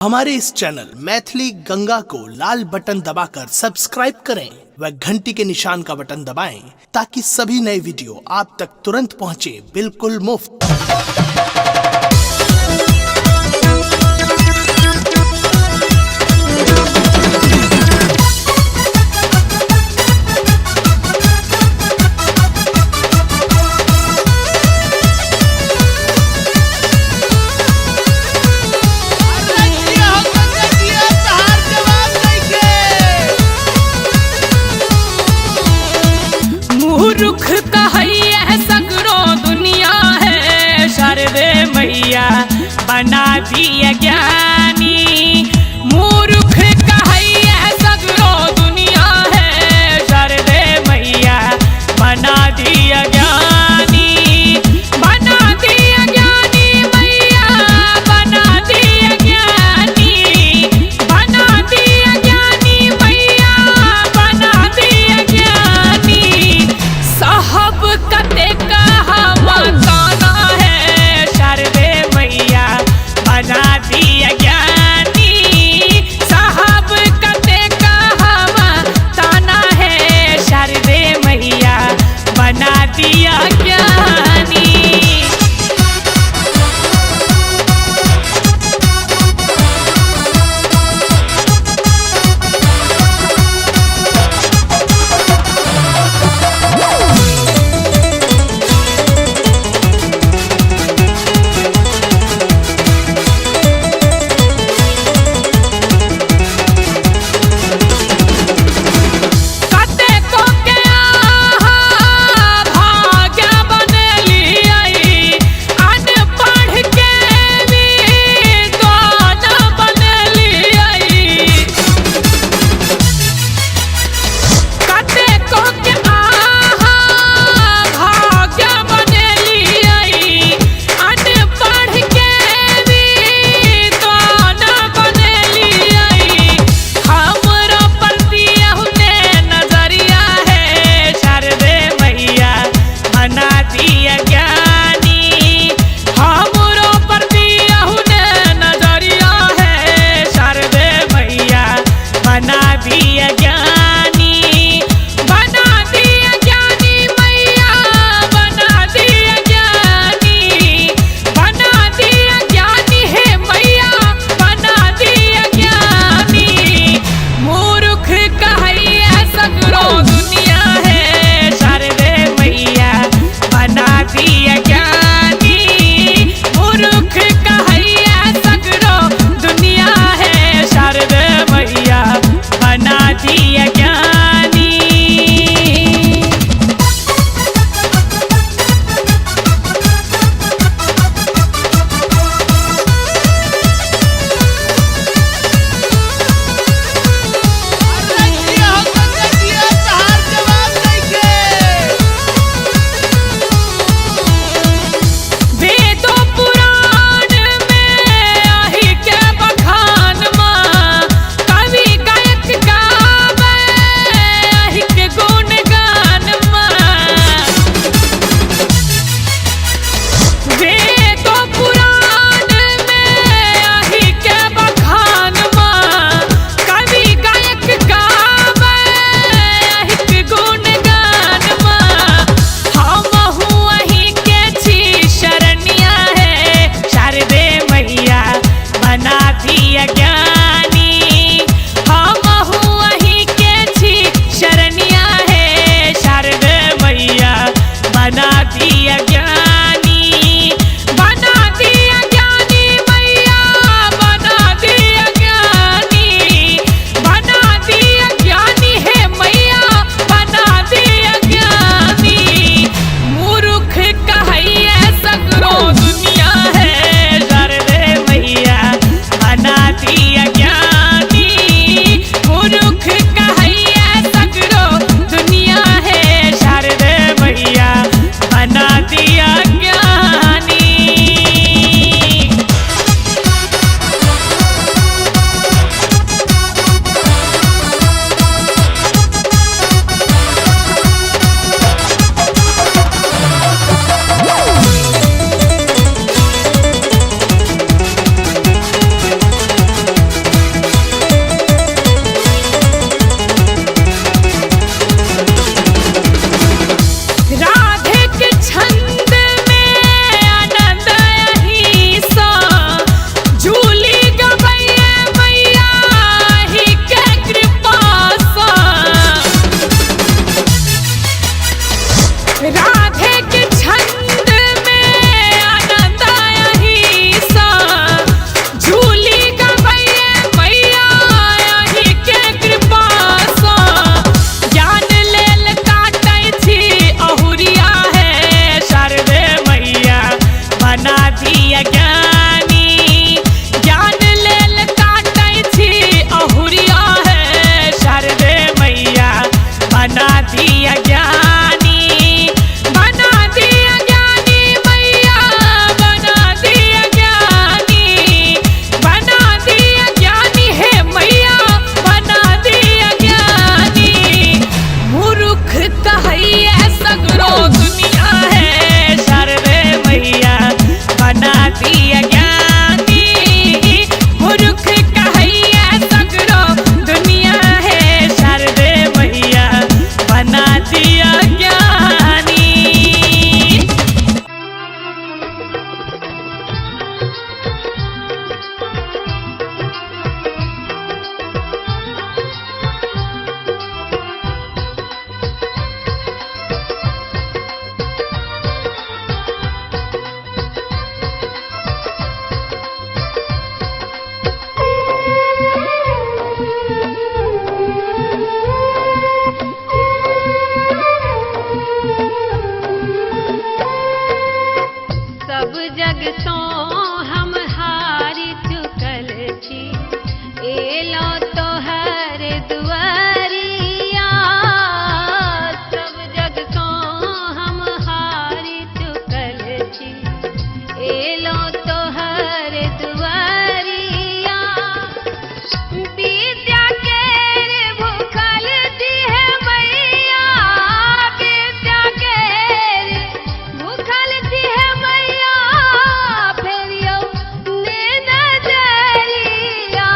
हमारे इस चैनल मैथिली गंगा को लाल बटन दबाकर सब्सक्राइब करें व घंटी के निशान का बटन दबाएं ताकि सभी नए वीडियो आप तक तुरंत पहुंचे बिल्कुल मुफ्त। मूर्ख कहैया सगरो दुनिया है, शारदे मैया बना दिया ज्ञानी। मूर्ख कहैया सगरो दुनिया है, शारदे मैया बना दिया ज्ञानी। बना दिया ज्ञानी मैया, बना दिया ज्ञानी, बना दिया ज्ञानी मैया, बना दिया ज्ञानी। साहब कते कहा मकाना है, शारदे मैया बना एलो तोहर दुआरिया, सब जग सो हम हारि चुकल छी। एलो तोहर दुआरिया, विद्या केर भूखल छी हे मैया, विद्या केर भूखल छी हे मैया, फेरियौ ने नजरिया।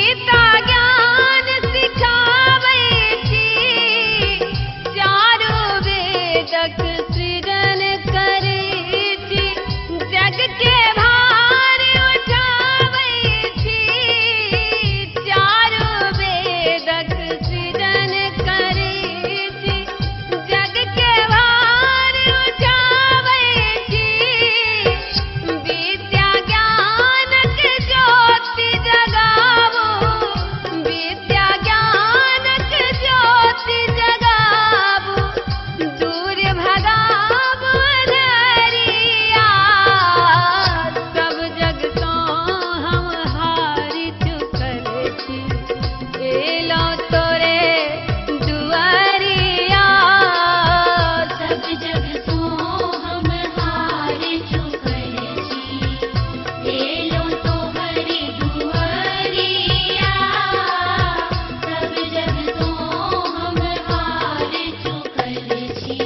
गीता ज्ञान सिखाबै छी, चारू वेदक सृजन करै छी, जग के भार उठाबै छी, चारू वेदक सृजन करै छी, जग के भार उठाबै छी, विद्या ज्ञानक ज्योति जगाबू, विद्या ज्ञानक ज्योति जगाबू, दूर भगाबू अन्हरिया, सब जग सँ हम हारि चुकल छी, एलौं तोरे दुआरिया, सब जग सो हम हार चुकल छी, एलो तोहरे दुआरिया, सब जग सो हम हार चुकल छी।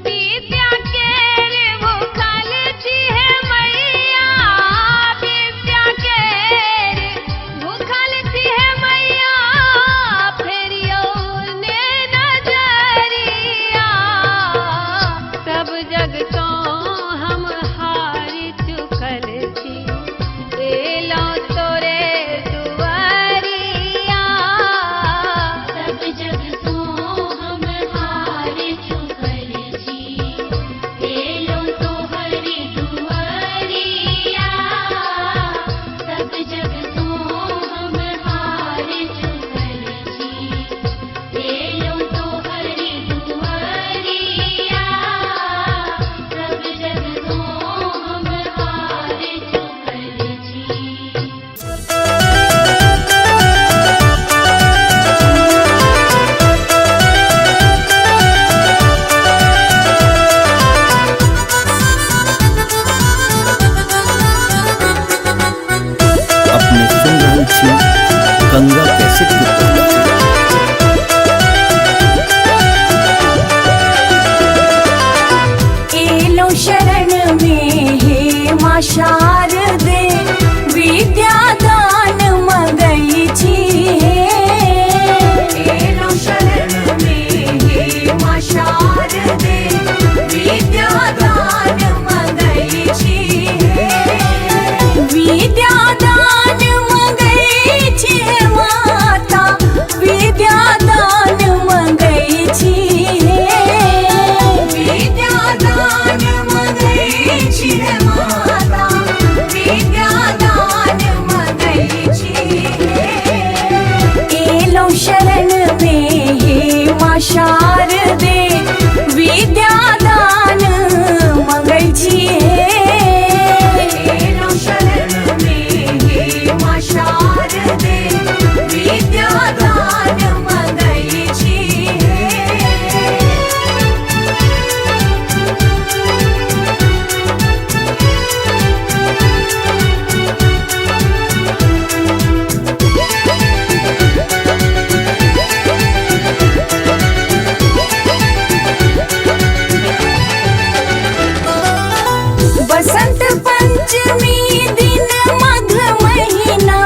विद्या केर भूखल छी हे मैया, विद्या केर भूखल छी हे मैया, फेरियौ ने नजरिया, सब जग सँ हम हारि चुकल छी, एलौं तोरे दुआरिया, सब जग सो हम हार चुकल छी, एलो तोहरे दुआरिया, सब जग सो हम हार चुकल छी, एलो तोहरे दुआरिया, सब जग सो हम हार चुकल छी। अपने सुन रहल छी गंगा कैसेट के प्रस्तुति। एलो शरण में हे माँ शारदे, विद्या दान मंगई छी हे, एलो शरण में हे माँ शारदे, विद्या दान मंगई छी हे, विद्या दान मंगई छी हे माता, विद्या दान मंगई छी हे, विद्या दान मंगई छी हे माता, विद्या दान मंगई छी हे, एलो शरण में हे माँ शारदे, विद्या दान मंगई छी हे, एलो शरण में हे माँ शारदे, विद्या दान मंगई छी हे। बसंत पंचमी दिन माघ महीना,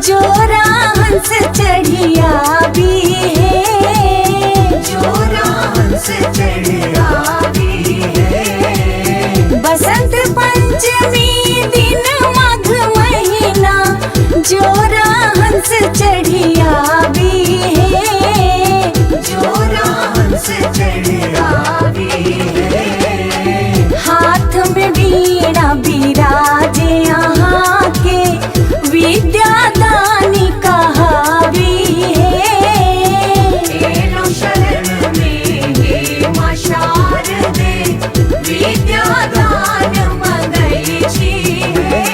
जोरा हंस चढ़िया भी है, जोरा हंस चढ़िया भी है, बसंत पंचमी दिन माघ महीना, जोरा हंस चढ़िया भी है, जोरा हंस चढ़िया भी है, हाथ में वीणा विराजे यहाँ के, विद्या दानी कहावी है, एलो शरण में हे माँ शारदे, विद्या दान मंगई छी हे।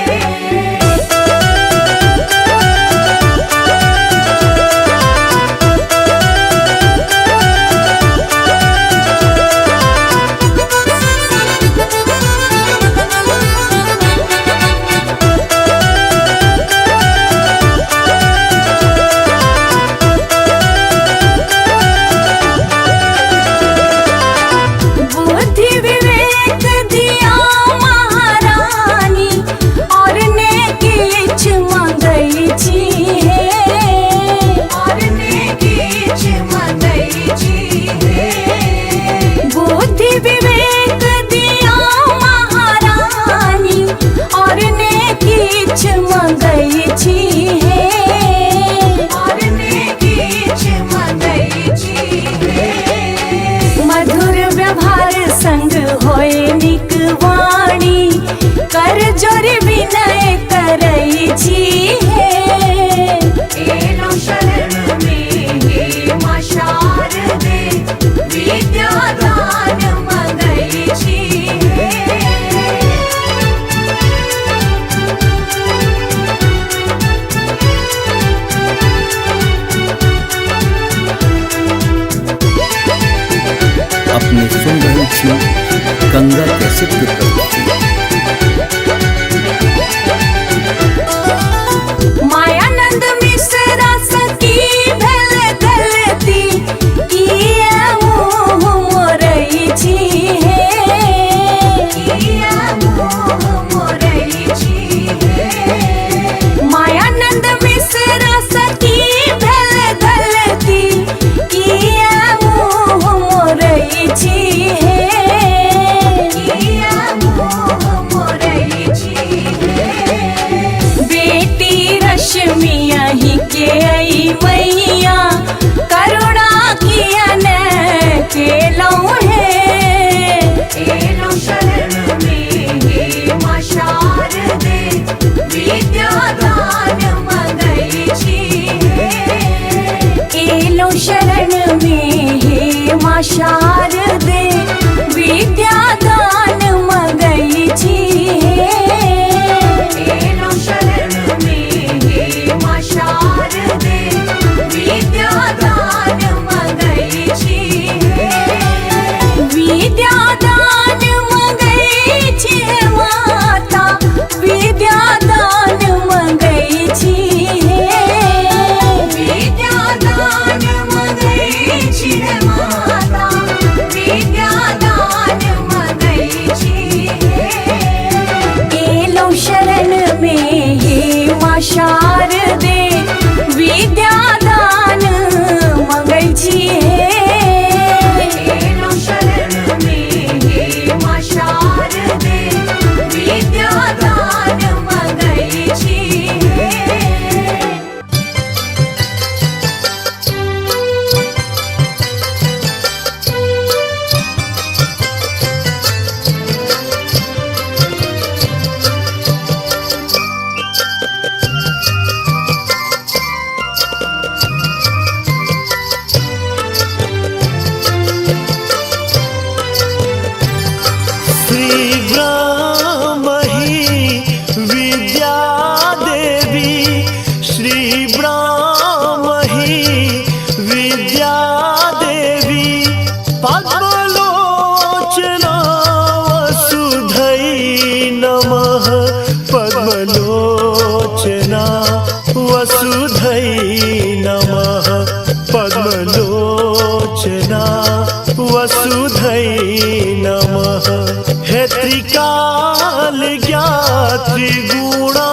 त्रिकाल ज्ञात्री गुणा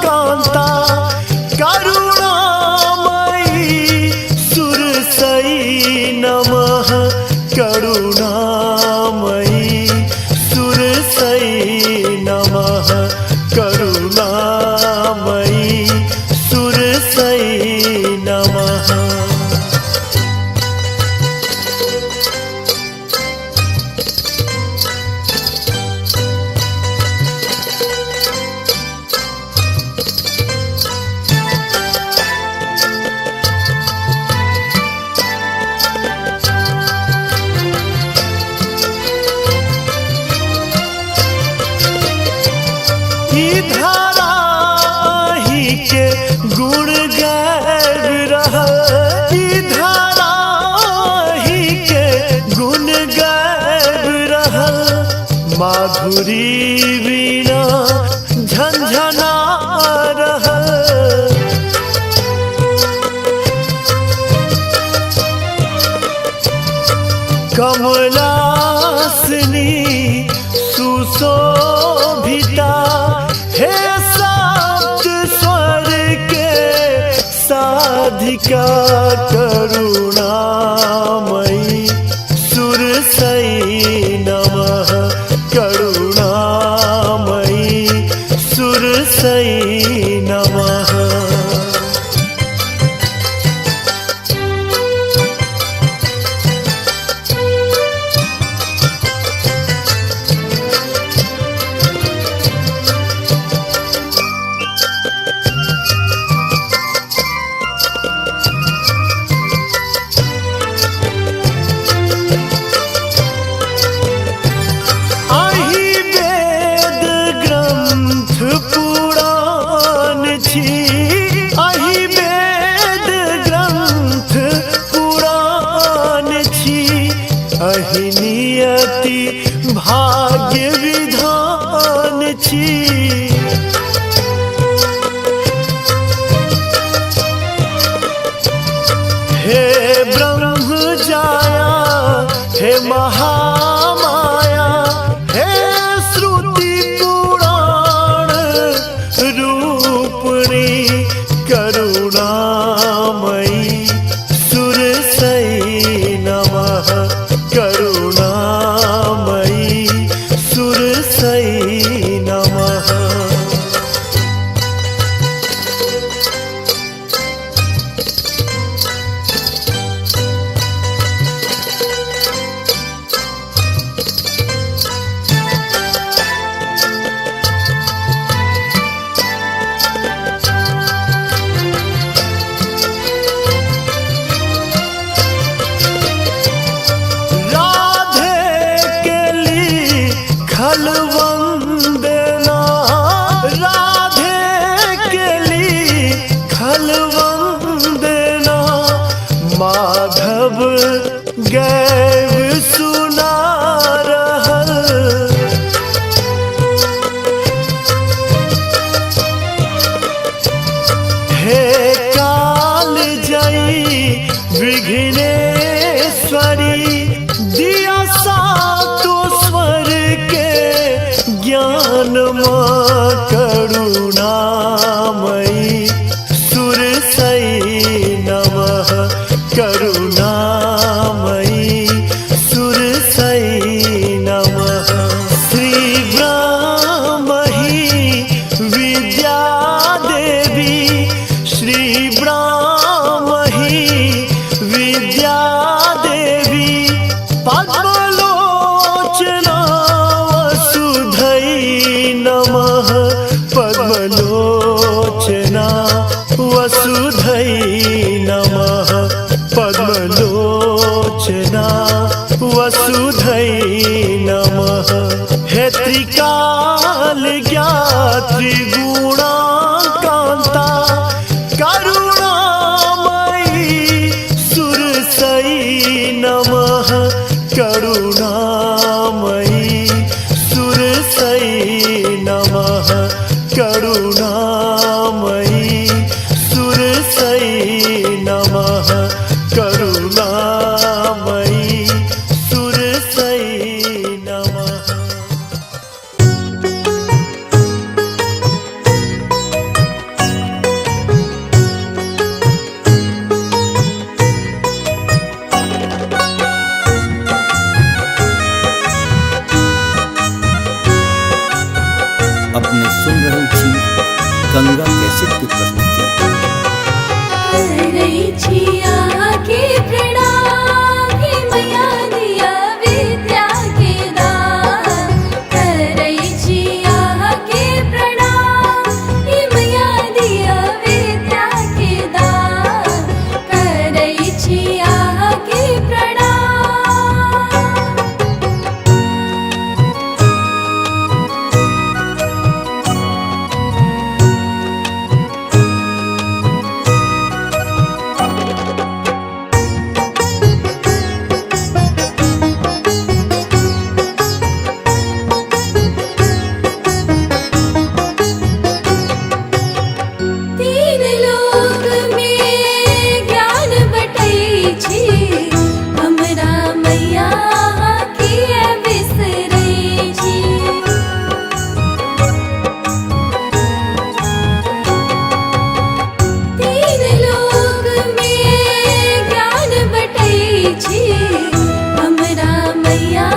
कांता करुणामयी सुरसई नमः करुणामयी सुरसई नमः करुणामयी सुरसई नमः। धारा ही के गुण गायब रहल, धारा ही के गुण गायब रहल, माधुरी वीणा झंझना रहल। कमलासनी सुशोभिता हे सप्त स्वर के साधिका करुणामयी सुरसई नमः करुणामयी सुरसई नमः। आही वेद ग्रंथ पुराण छी, आही वेद ग्रंथ पुराण छी, अहि नियति भाग्य विधान छी। हे ब्रह्म जाया हे महामाया हे श्रुति पुराण रूपणी करुणामयी सुरसई नमः करुणामयी सुरसई नमः। राधे के लिखल वंदना, राधे के लिखल वंदना, माधव गैव सुना रहल। हे काल जई विघ्नेश्वरी दिया सातो स्वर के ज्ञान माँ करुणामयी सुरसई नमः करुणामयी सुरसई नमः। श्री ब्राह्मही विद्या देवी, श्री ब्राह्मही विद्या देवी, पद्मलोचना वसुधै नमः पद्मलोचना वसुधै नमः पद्मलोचना वसुधै नमः। हे त्रिकाल ज्ञात्री गुणा कांता करुणामयी सुरसई नमः करुणामयी सुरसई नमः करुणामयी सुरसई नमः करुणामयी सुरसई नमः। छी अहाँके प्रणाम हे मैया दिया विद्या के दान। करै छी अहाँके प्रणाम हे मैया दिया विद्या के दान। करै छी अहाँके प्रणाम। तीन लोक में ज्ञान बटै छी, हमरा मैया किया बिसरै छी। तीन लोक में ज्ञान बटै छी, हमरा मैया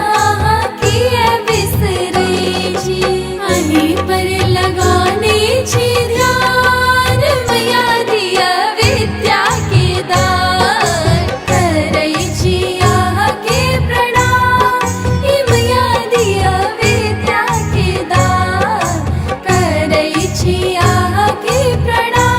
किया बिसरै छी। अहीं पर लगाने छी ध्यान मैया दिया विद्या के दान। करै छी अहाँके प्रणाम हे मैया दिया विद्या के दान। करै छी अहाँके प्रणाम।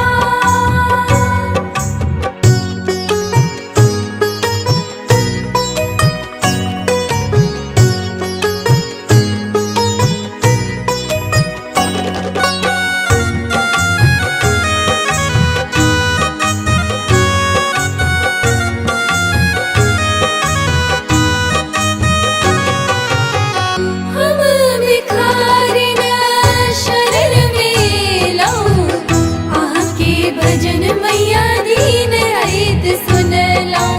हम भिखारिन शरण में लौं, अहाँके भजन मैया दीन हित सुनलौं।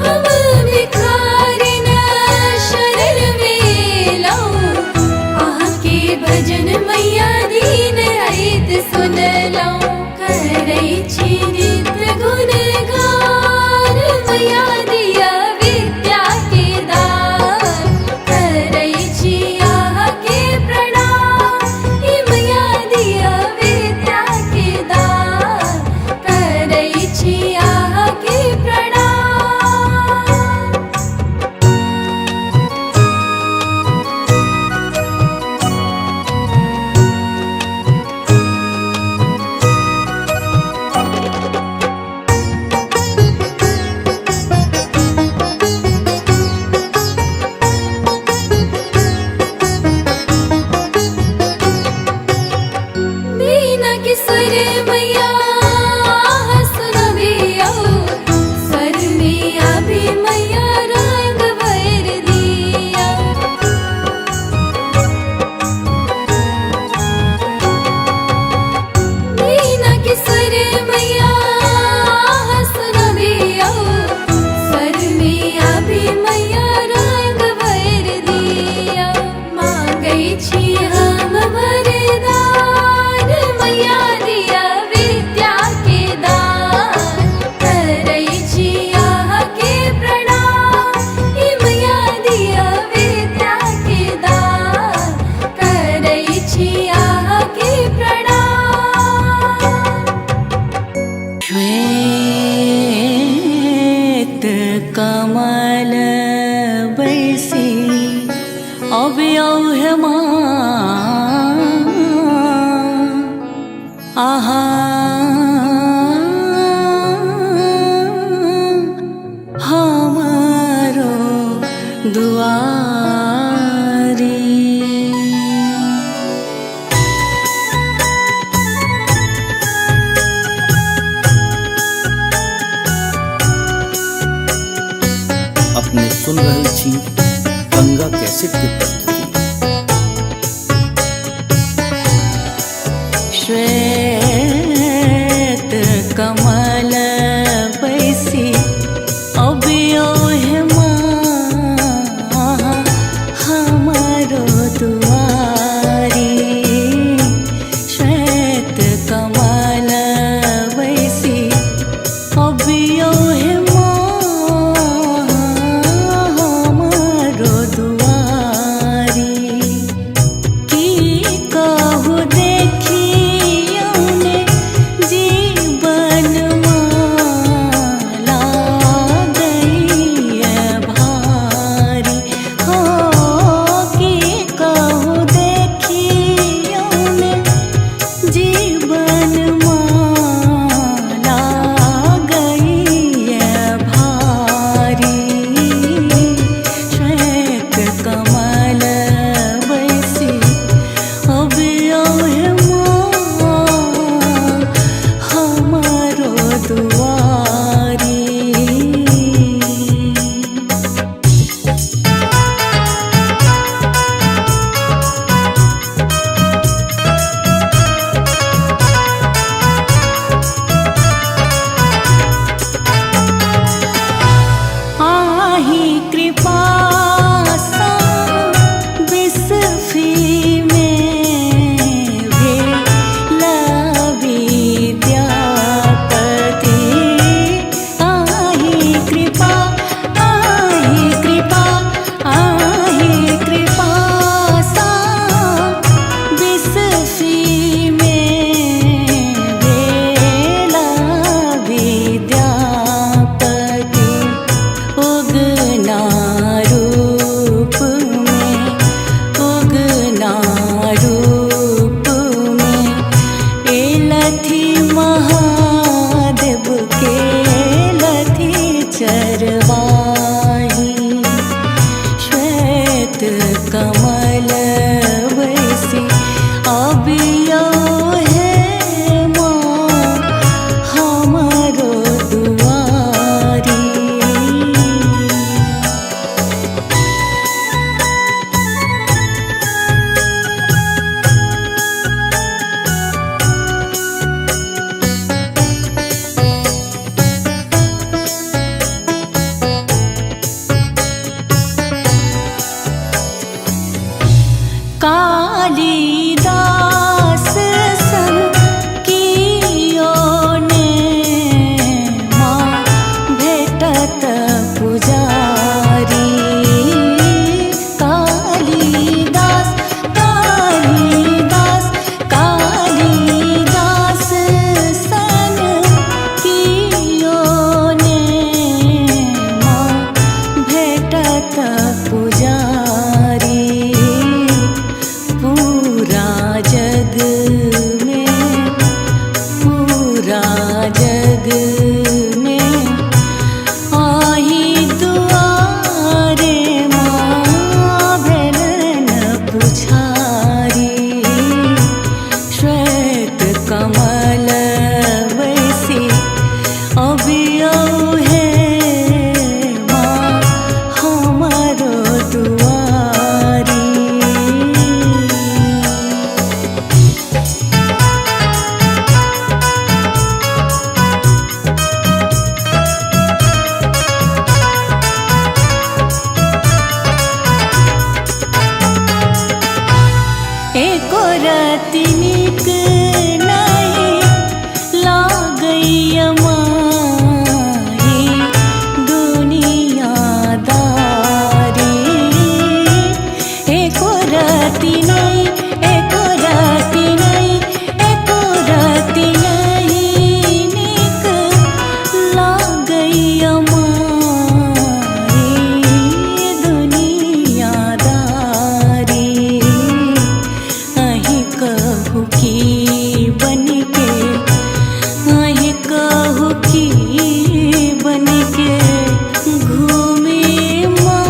हम भिखारिन शरण में लौं, अहाँके भजन मैया दीन हित सुनलौं। करै छी नित गुणगान मैया दिया विद्या के दान। करै छी अहाँके प्रणाम हे मैया दिया विद्या के दान। करै छी अहाँके प्रणाम। बीना के स्वर मैया सुनबियौ, स्वर में आबि मैया राग भरि दिया। बीना के स्वर मैया सुनबियौ, स्वर में आबि मैया राग भरि दिया। मांगै छी हम वरदान मैया दिया विद्या के दान। करै छी अहाँके प्रणाम हे मैया दिया विद्या के दान। करै छी अहाँके प्रणाम। श्वेत कमल बैसी अबियौ हे माँ आहा हमारो दुआरी। अपने सुन रहल छी गंगा कैसेट के प्रस्तुति। श्वेत कमल बैसी अबियौ हे माँ हमारो दुआरी। श्वेत कमल बैसी अबियौ हे माँ हमारो दुआरी। की कहू पूरा जग में, पूरा जग में आही दुआरे माँ भेलन पुछारी। श्वेत कमल वैसी अबियौ हे माँ हमारो दुआरी। एको राति नीक नहीं लागैया माई दुनियादारी। एको राति नहीं, एको राति नहीं, एको राति नहीं नीक लागैया माई दुनियादारी। अहीं कहू की बनके, अहीं कहू की बनके घूमे माँ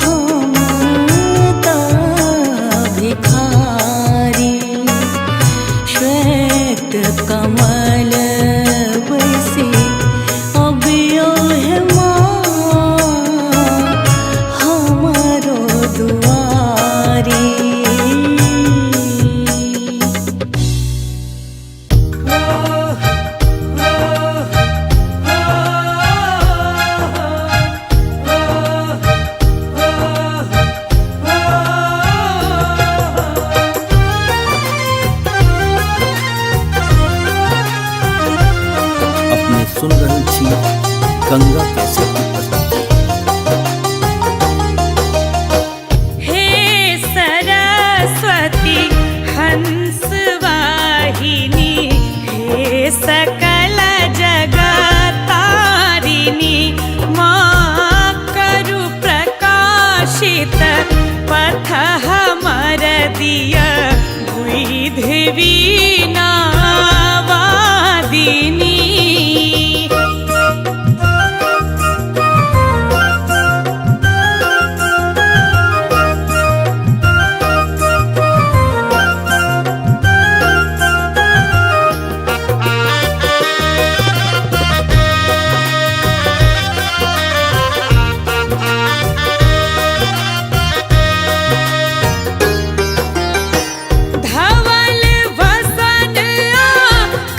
हम ता भिखारी। श्वेत कमल बसी अबियो हे माँ हमारो दुआरी। अपने सुन रहल छी गंगा कैसेट की प्रस्तुति। हे सरस्वती हंस वाहिनी, हे सकल जगतारिणी, माँ करु प्रकाशित पथ हमर दिया बुद्धि वीणा वादिनी। धवल वसन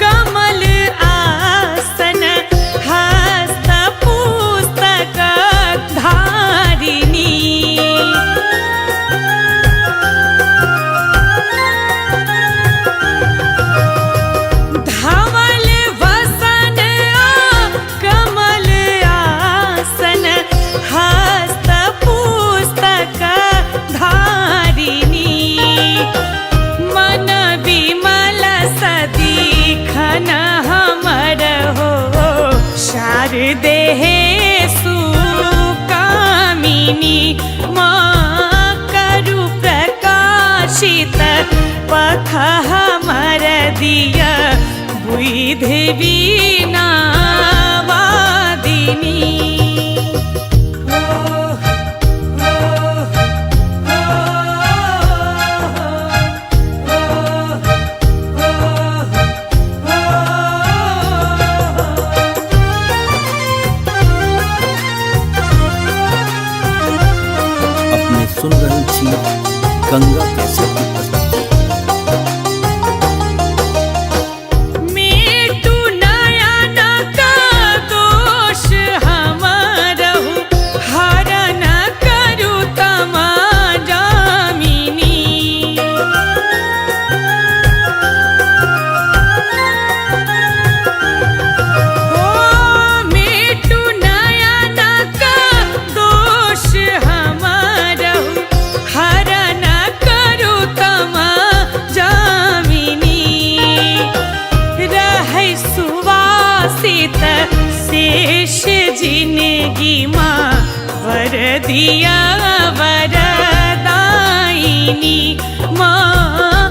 कमल आसन हस्त पुस्तक धारिणी। धवल वसन कमल आसन हस्त पुस्तक धारिणी। मन विमल सदिखन हमर हो शारदे हे सुकामिनी, माँ करु प्रकाशित पथ हमर दिया बुद्धि वीणा वादिनी। अपने सुन रहल छी गंगा कैसेट की प्रस्तुति। मेटू नयन का दोष हमरहु हरन करु तमा जामिनी। ओ मेटू नयन का दोष हमरहु हरन करु तमा जामिनी। रहै सुवासित शेष जिनगी माँ वर दिया वरदायिनी माँ।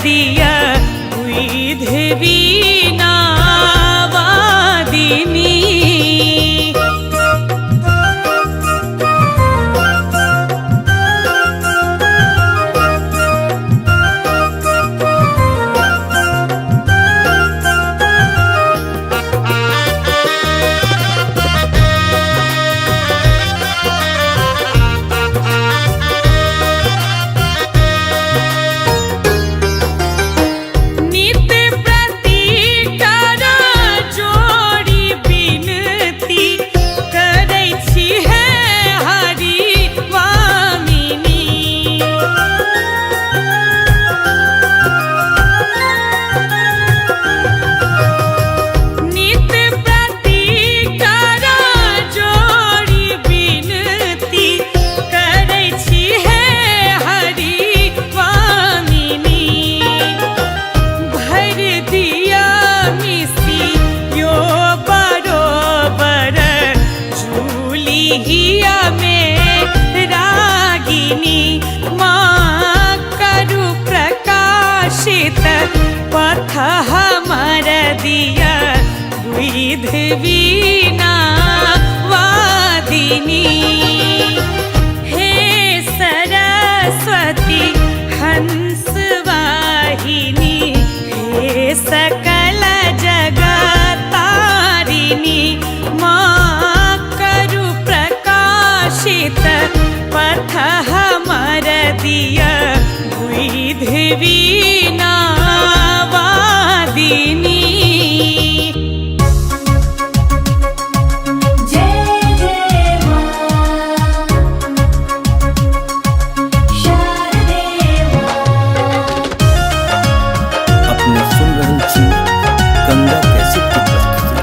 दिया विध वीणा वादिनी। नित प्रति कर जोड़ी विनती करै छी हे हरि वामिनी। नित प्रति कर जोड़ी विनती करै छी हे हरि वामिनी। भर दिया मिसी यो बरोबर झूलिया में रागिनी। माँ करु प्रकाशित पथ हमर दिया विध वीणा वादिनी। हे सरस्वती हंस वाहिनी, हे सकल जगतारिणी। माँ करु प्रकाशित पथ हमर दिया विध वीणा वादिनी। जय जय माँ शारदे माँ। अपने सुन रहल छी गंगा कैसेट के प्रस्तुति।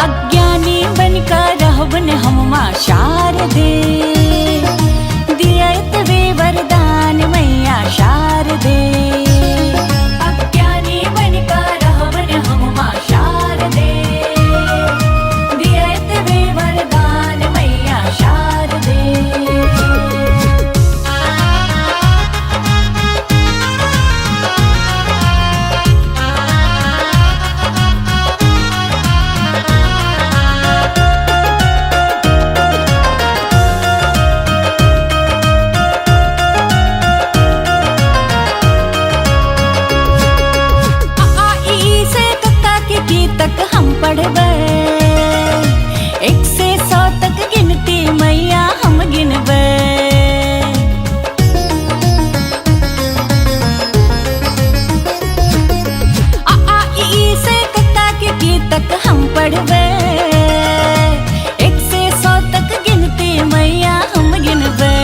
अज्ञानी बनकर रहबन हम माँ शारदे, दियत वे वरदान मैया शारदे। अज्ञानी बनकर रहबन हम माँ शारदे, दियत वे वरदान मैया शारदे। अ आ इ ई से कक्का के की तक हम पढ़बै, 1 से 100 तक गिनती मैया हम गिनबै। अ आ इ ई से कक्का के की तक हम पढ़बै, 1 से 100 तक गिनती मैया हम गिनबै।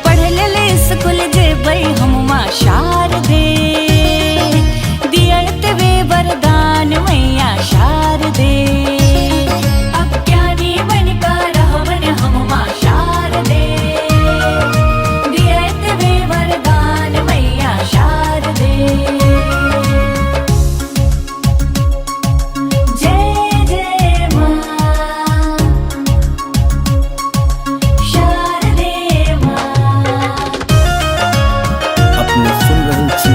पढ़ ले स्कूल जेबै हम माँ शारदे, दियत वे वरदान मैया शारदे। अज्ञानी बनकर रहबन हम माँ शारदे, दियत वे वरदान मैया शारदे। जय जय माँ शारदे माँ। अपने सुन रहल छी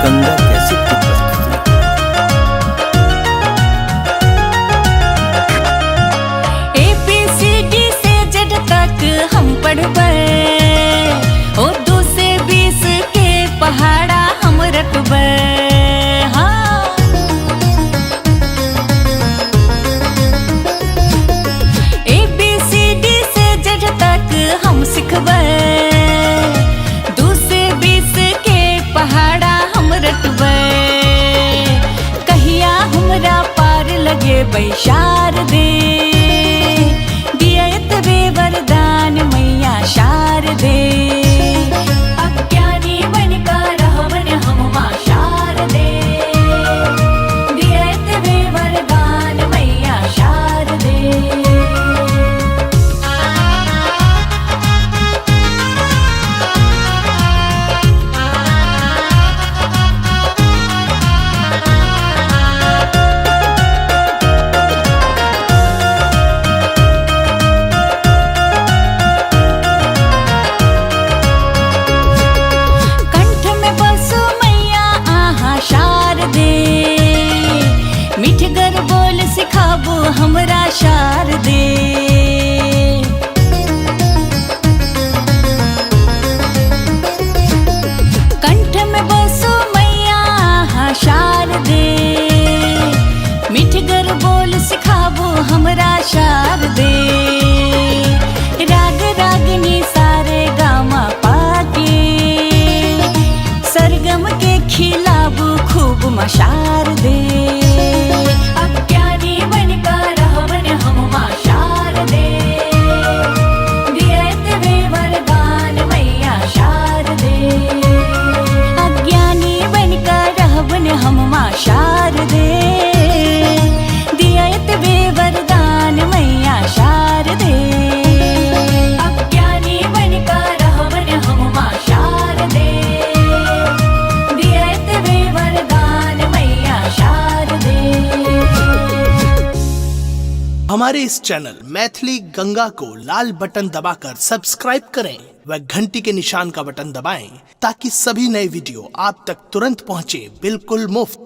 गंगा कैसेट के प्रस्तुति। ए बी सी डी से जेड तक हम पढ़बै, ओ 2 से 20 के पहाड़ा हम रटबै। हाँ ए बी सी डी से जेड तक हम सिखबै, 2 से 20 के पहाड़ा हम रटबै। कहिया हमरा पार लगेबै शारदे, दियत वे वरदान मैया शारदे। अज्ञानी बनकर रहबन हम माँ शारदे, दियत वे वरदान मैया शारदे। अ हमरा शारदे। कंठ में बसो मैया शारदे, मिठगर बोल सिखाबो हमरा शारदे। राग रागनी सारे गामा पाके, सरगम के खिलाबो खूब माँ शारदे। अज्ञानी बनकर रहवन हम माँ शारदे, दियत वे वरदान मैया शारदे। अज्ञानी बनकर रहवन हम माँ शारदे, दियत वे वरदान मैया शारदे। अज्ञानी बनकर रहवन हम माँ शारदे, दियत वे वरदान मैया शारदे। हमारे इस चैनल मैथिली गंगा को लाल बटन दबाकर सब्सक्राइब करें व घंटी के निशान का बटन दबाएं ताकि सभी नए वीडियो आप तक तुरंत पहुंचे बिल्कुल मुफ्त।